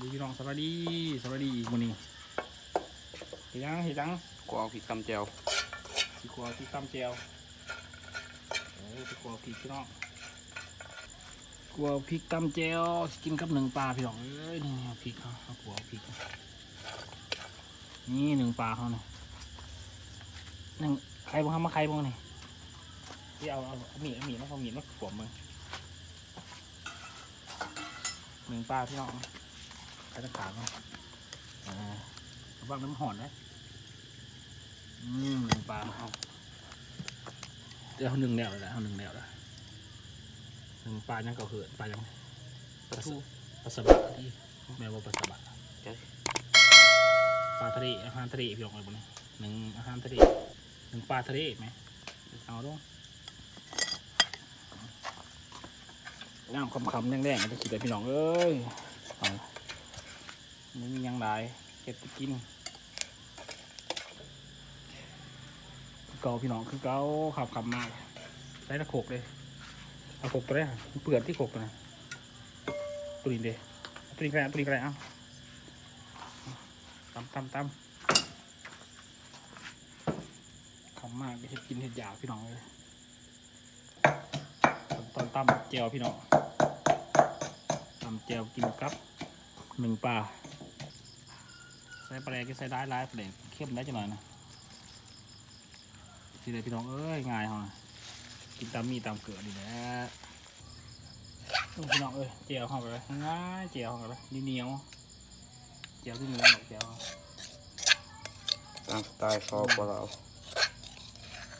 ດີພີ່ນ້ອງ ສະບາຍດີ ສະບາຍດີອີກມື້ນີ້. ເຮັດຫຍັງ ເຮັດຫຍັງ? ກວາເອົາພິກຕຳແຈ່ວ. ຊິກວາເອົາພິກຕຳແຈ່ວ. ເອີ ຊິກວາເອົາພິກພີ່ນ້ອງ ກວາເອົາພິກຕຳແຈ່ວ ຊິກິນກັບໜຶ້ງປາພີ່ນ້ອງເອີຍ. ນີ້ເອົາພິກເຮົາ ເຮົາກວາເອົາພິກ. ນີ້ໜຶ້ງປາເຮົານີ້ ໜຶ້ງ ໄຄເບິ່ງ ເຮົາມາໄຄເບິ່ງນີ້. ຊິເອົາ ເອົາ ເອົາມີດ ເອົາມີດມາ ເອົາມີດມາຂວມເບິ່ງ. ໜຶ້ງປາພີ່ນ້ອງ ໄຄຕະຂາງເນາະ. ອ່າ ລະວັງເດີ ມັນຮ້ອນເດ້. ອືມ ໜຶ້ງປາເຮົາ ແຕ່ເຮົາໜຶ້ງແລ້ວແຫຼະ ເຮົາໜຶ້ງແລ້ວລະ. ໜຶ້ງປາຫຍັງເຂົາເອີ້ນ ປາຫຍັງ? ປາທູ ປາສະບະຕິ ແມ່ນບໍ່? ປາສະບະ ປາທະເລ ອາຫານທະເລພີ່ນ້ອງເອີຍ. ມື້ນີ້ໜຶ້ງອາຫານທະເລ ໜຶ້ງປາທະເລແມະ. ເອົາລົງ ຍາມຄ່ຳໆແລງໆ ກໍຈະກິນແຫຼະພີ່ນ້ອງເອີຍ. ເອົາ ບໍ່ມີຫຍັງຫຼາຍ ເຮັດແຕ່ກິນຄືເກົ່າພີ່ນ້ອງ ຄືເກົ່າ. ຄ່ຳໆມາ ໃສ່ຕະໂຂກເດ້ ເອົາໂຂກໂຕໃດ ມັນເປື້ອນຕິໂຂກໂຕນັ້ນ. ໂຕນີ້ເດ້ ໂຕນີ້ກໍໄດ້ ໂຕນີ້ກໍໄດ້. ເອົາ ຕຳ ຕຳ ຕຳ. ຄ່ຳມາກໍເຮັດກິນເຮັດຢາກພີ່ນ້ອງເອີຍ. ຕຳ ຕຳ ຕຳແຈ່ວພີ່ນ້ອງ ຕຳແຈ່ວກິນກັບໜຶ້ງປາ. ໃສ່ປາແດກ ຢ່າໃສ່ຫຼາຍໆ ປາແດກເຄັມໄດ໋ຈັກໜ້ອຍນະ. ຊິໄດ້ພີ່ນ້ອງເອີຍ ງ່າຍເຮົານະ ກິນຕຳໝີ່ຕຳເກືອນີ້ແຫຼະ. ເບິ່ງພີ່ນ້ອງເອີຍ ແຈ່ວເຮົາກໍໄດ້ ງ່າຍໆ ແຈ່ວເຮົາກໍໄດ້ ໜຽວໆ ແຈ່ວໜຽວໆ ແຈ່ວເຮົາ ຕາມສະໄຕຊອບ ອືມ ພວກເຮົາ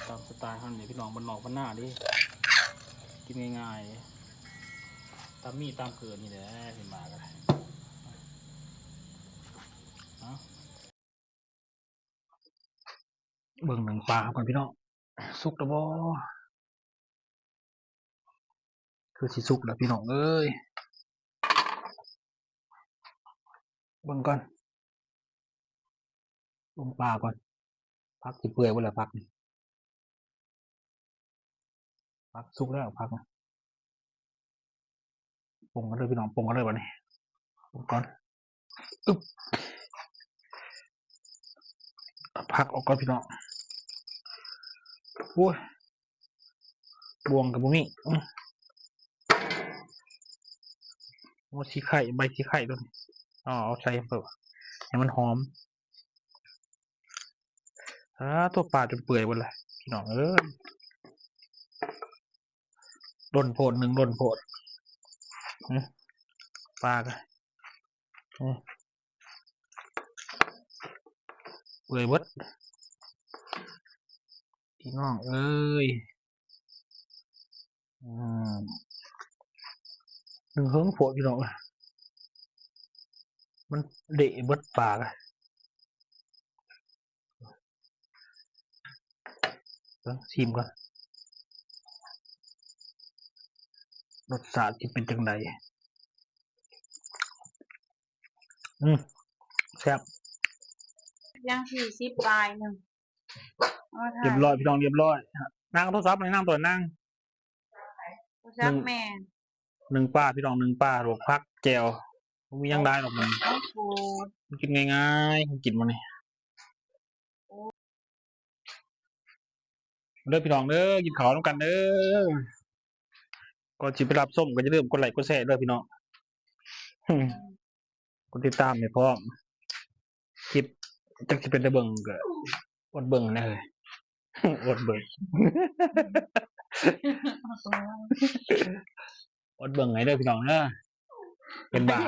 ຕາມສະໄຕເຮົານີ້ພີ່ນ້ອງ ບ້ານນອກບ້ານນາເດ້ ກິນງ່າຍໆ ຕຳໝີ່ຕຳເກືອນີ້ແຫຼະ ເຫັນມາກໍໄດ້ເນາະ. ເບິ່ງໜັງປາເຮົາກ່ອນພີ່ນ້ອງ ສຸກແລ້ວບໍ່? ຄືຊິສຸກແລ້ວພີ່ນ້ອງເອີຍ ເບິ່ງກ່ອນ ເບິ່ງປາກ່ອນ. ຜັກຊິເປື່ອຍເບິດແລ້ວ ຜັກນີ້ ຜັກສຸກແລ້ວ ຜັກນະ. ປົງກັນເລີຍພີ່ນ້ອງ ປົງກັນເລີຍບາດນີ້ ປົງກ່ອນ ອຶບ ເອົາຜັກອອກກ່ອນພີ່ນ້ອງ. ໂອ້ຍ ບ່ວງກໍບໍ່ມີ ອື ໂອ້ ຂີ້ໄຄ ໃບຂີ້ໄຄໂຕນີ້ ເອົາ ເອົາໃສ່ເພີ່ມ ໃຫ້ມັນຫອມ. ອາ ໂທ້ ປາຈົນເປື່ອຍເບິດລະພີ່ນ້ອງເອີຍ ດົນໂພດ ໜຶ້ງດົນໂພດ ປາກະ ເປື່ອຍເບິດ ພີ່ນ້ອງເອີຍ. ອືມ ໜຶ້ງເຫິງໂພດພີ່ນ້ອງ ມັນເລະເບິດປາກະ. ເບິ່ງ ຊີມກ່ອນ ລົດຊາດຊິເປັນຈັ່ງໃດ? ອືມ ແຊບ ຢ່າງສີ່ສິບປາຍໜຶ່ງ ຮຽບຮ້ອຍພີ່ນ້ອງ ຮຽບຮ້ອຍ. ນາງເອົາໂທລະສັບມາໃຫ້ນາງ ໂຕນາງ ໂທລະສັບແມ່ ໜຶ້ງປາພີ່ນ້ອງ ໜຶ້ງປາ ລວກຜັກ ແຈ່ວ ບໍ່ມີຫຍັງຫຼາຍດອກ ມັນກິນງ່າຍໆ ກິນມື້ນີ້. ເດີພີ່ນ້ອງເດີ ກິນເຂົ້ານຳກັນເດີ. ກ່ອນຊິໄປຮັບຊົມກໍຢ່າລືມກົດໄລ້ກົດແຊເດີພີ່ນ້ອງ ກົດຕິດຕາມໃຫ້ພ້ອມ. ຄລິບຈັກຊິເປັນຕາເບິ່ງກໍອົດເບິ່ງແດ່ເຮີ້ຍ ອົດເບິ່ງ ອົດເບິ່ງໃຫ້ເດີພີ່ນ້ອງເດີ. ເຫັນບ່າ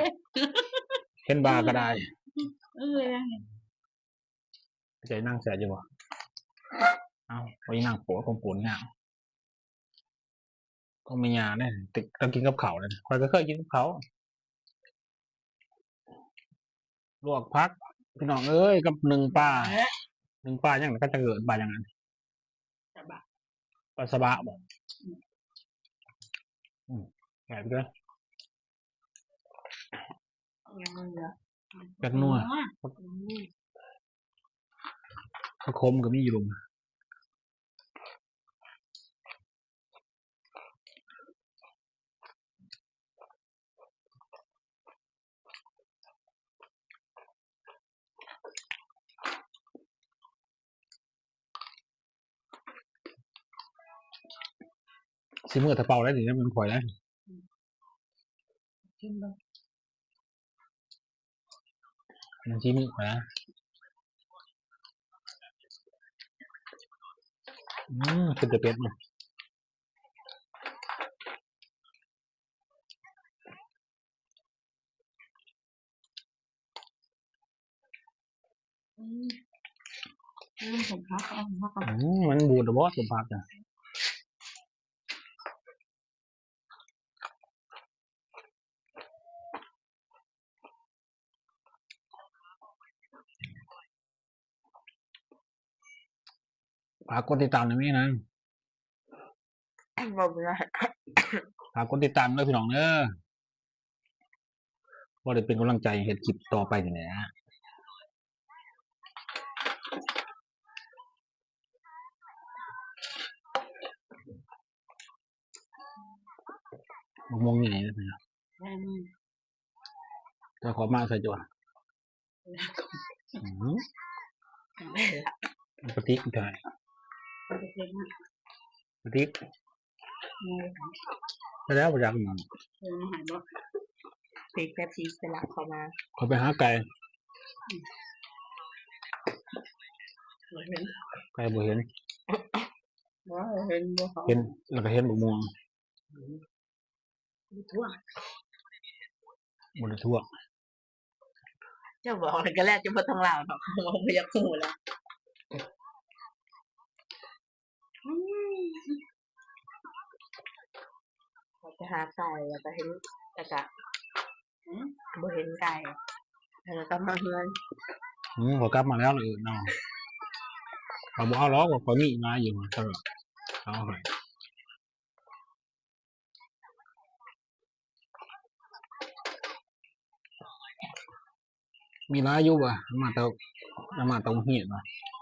ເຫັນບ່າກໍໄດ້ ເອີ ໃຈນາງແຊບຢູ່ບໍ່? ເອົ້າ ໄປນາງໂປະຂອງໂປນງາມ ຂອງແມ່ຍ່າເດ້ ແຕ່ຕ້ອງກິນກັບເຂົ້າເດ້. ຂ້ອຍກໍເຄີຍກິນກັບເຂົ້າ ລວກຜັກພີ່ນ້ອງເອີຍ ກັບໜຶ້ງປາ ໜຶ້ງປາຫຍັງ ເຂົາເຈົ້າເອີ້ນປາຫຍັງນັ້ນ? ສະບະ ປາສະບະບໍ? ອືມ ອືມ ແຊບເດີ ແປງນົວ ອືມ ຜັກຂົມກໍມີຢູ່ລຸ່ມ. ຊິມືຕາເປົ່າໄດ້ນີ້ ແມ່ນຂ້ອຍໄດ້ ອືມ ຊິມເບິ່ງ ມັນຊິມືຂ້ອຍນະ ອືມ ເປັນແຕ່ເປັດເນາະ. ອືມ ອືມ ສົມຜັກ ເອົາສົມຜັກກ່ອນ ອືມ ມັນບູດແລ້ວບໍ່ ສົມຜັກນະ? ຝາກກົດຕິດຕາມແດ່ແມ່ນາງ ເວົ້າບໍ່ໄດ້ ຝາກກົດຕິດຕາມເດີພີ່ນ້ອງເດີ ພໍໄດ້ເປັນກຳລັງໃຈໃຫ້ເຮັດຄລິບຕໍ່ໄປນີ້ແຫຼະ. ບັກມ່ວງໃຫຍ່ເດ້ ອືມ ແຕ່ຂໍມາໃສ່ຈົວ ອືມ ກະຕິກເທົ່າໃດ ກະຕິກ ກະຕິກ ອືມ ແລ້ວບໍ່ຢາກ ເອີ ມາໃຫ້ບໍ່ ຕິກແຕ່ຕິກ ສະຫຼະເຂົ້າມາ ເຂົ້າໄປຫາໄກ່ ອືມ ບໍ່ເຫັນ ໄກ່ບໍ່ເຫັນ ບໍ່ເຫັນ ບໍ່ເຫັນ ແລ້ວກະເຫັນບັກມ່ວງ ອືມ ບໍ່ໄດ້ທວງ ບໍ່ໄດ້ທວງ ເຈົ້າບອກແລ້ວກະແລ້ວ ເຈົ້າບໍ່ຕ້ອງເລົ່າດອກ ເຂົາບໍ່ຢາກຮູ້ແລ້ວ ອືມ ເຂົາໄປຫາໄກ່ ແລ້ວກະເຫັນ ແລ້ວກະ ອືມ ບໍ່ເຫັນໄກ່ ແລ້ວກະກັບມາເຮືອນ ອືມ ເຂົາກັບມາແລ້ວ ເອີ ເນາະ ເຂົາບໍ່ເອົາດອກ ເຂົາມີມາຢູ່ ເຂົາເອົາໃຫ້ ມີຫຼາຍຢູ່ວ່າ ມາແຕ່ ມາແຕ່ໂຮງຮຽນວ່າ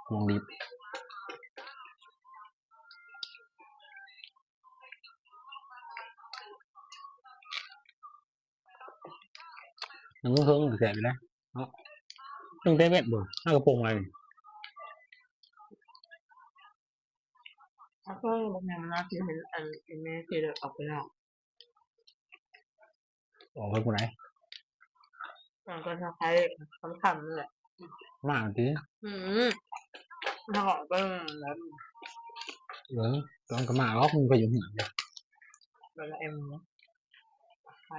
ຂອງດິບ ໜຶ້ງເທິງແຊບຢູ່ເດ້ເນາະ ໜຶ້ງແຕ່ເວັນບໍ່ ເອົາກະປົງໄວ້ ເອົາເຄີຍບໍ່ແມ່ນເວລາທີ່ເຫັນອັນອີແມ່ຂີ່ລົດອອກໄປນອກ ອອກໄປຜູ້ໃດ ອອກໄປທາງໄທຄ່ຳໆ ນີ້ແຫຼະ ມາຕິ ອືມ ມາອອກໄປແລ້ວ ເອີ ຕອນກະມາອອກ ມັນໄປຢູ່ເຮືອນ ໄປລະແອມ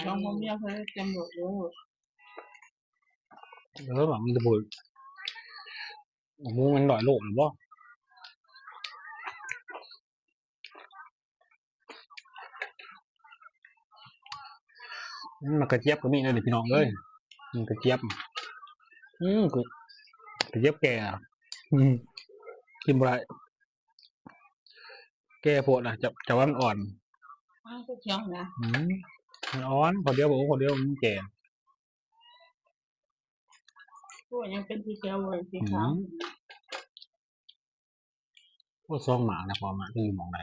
ນ້ອງບໍ່ມີເພິ່ນເຕັມລົດເດີ ເອີ ມັນຈະບໍ່ ໝູມັນຮ້ອຍໂລແລ້ວບໍ່ ອືມ ໝາກກະຈຽບກະມີເດີພີ່ນ້ອງເອີຍ ໝາກກະຈຽບ ອືມ ກະ ກະຈຽບແກ່ ອືມ ກິນບໍ່ໄດ້ ແກ່ໂພດນະ ຈະ ຈະວ່າມັນອ່ອນ ມັນກະຂຽວນະ ອືມ ມັນອ່ອນ ເຂົາດຽວ ເຂົາດຽວມັນແກ່ ໂອ້ ຍັງເປັນສີຂຽວຢູ່ ສີຂາວ ອືມ ໂອ້ ສອງໝາກນະ ພໍ່ ໝາກທີ່ຢູ່ໝ່ອງໃດ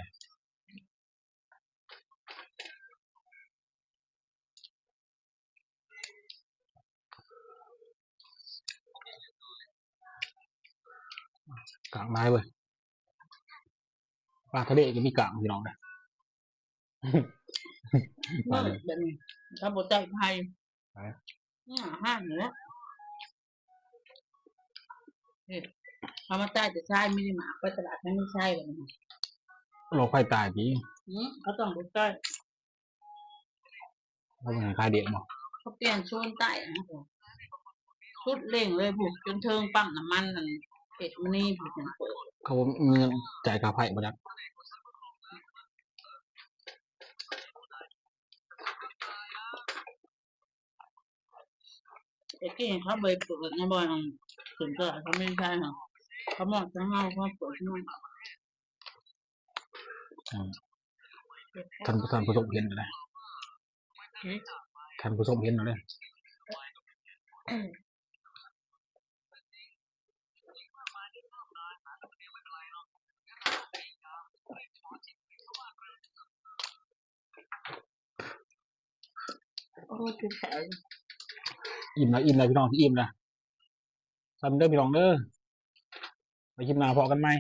ກາກຫຼາຍເວີຍ ປາທະເລກະມີກາກ ພີ່ນ້ອງເອີຍ ເອີ ບາດນີ້ ຖ້າບໍ່ໃຊ້ໄຟ ໄປ ອືມ ຫ້າມແລ້ວ ເອີ ເຂົາມາໃຊ້ແຕ່ຊາຍ ມີແຕ່ໝາກ ໄປຕະຫຼາດຍັງມີຊາຍ ໂລກໄຟຕາຍຕິ ອືມ ເຂົາຕ້ອງບໍ່ໃຊ້ ເຂົາເປັນຂາຍເດັກບໍ່ ເຂົາປ່ຽນໂຊນໃຕ້ຫັ້ນ ສຸດເລັ່ງເລີຍພຸ້ນ ຈົນເທິງປ້ຳນ້ຳມັນນັ້ນ ເພດມະນີພຸ້ນ ເຂົາບໍ່ມີເງິນຈ່າຍຄ່າໄຟບໍ່ຈັກ ແຕ່ກີ້ເຂົາບໍ່ໄດ້ເປີດນະ ບ່ອນຂຶ້ນຕະຫຼາດເຂົາມີໄຊຫັ້ນ ເຂົາມອບໃຫ້ເຮົາ ເຂົາເປີດໃຫ້ ອືມ ທ່ານ ທ່ານຜູ້ຊົມເຫັນແລ້ວ ຫືມ ທ່ານຜູ້ຊົມເຫັນແລ້ວ ໂອ້ຍ ເຈັບແຂນ ອີ່ມລະ ອີ່ມລະ ພີ່ນ້ອງ ອີ່ມລະ ສ່ຳເດີພີ່ນ້ອງເດີ ໄວ້ຄລິບໜ້າພໍ້ກັນໃໝ່.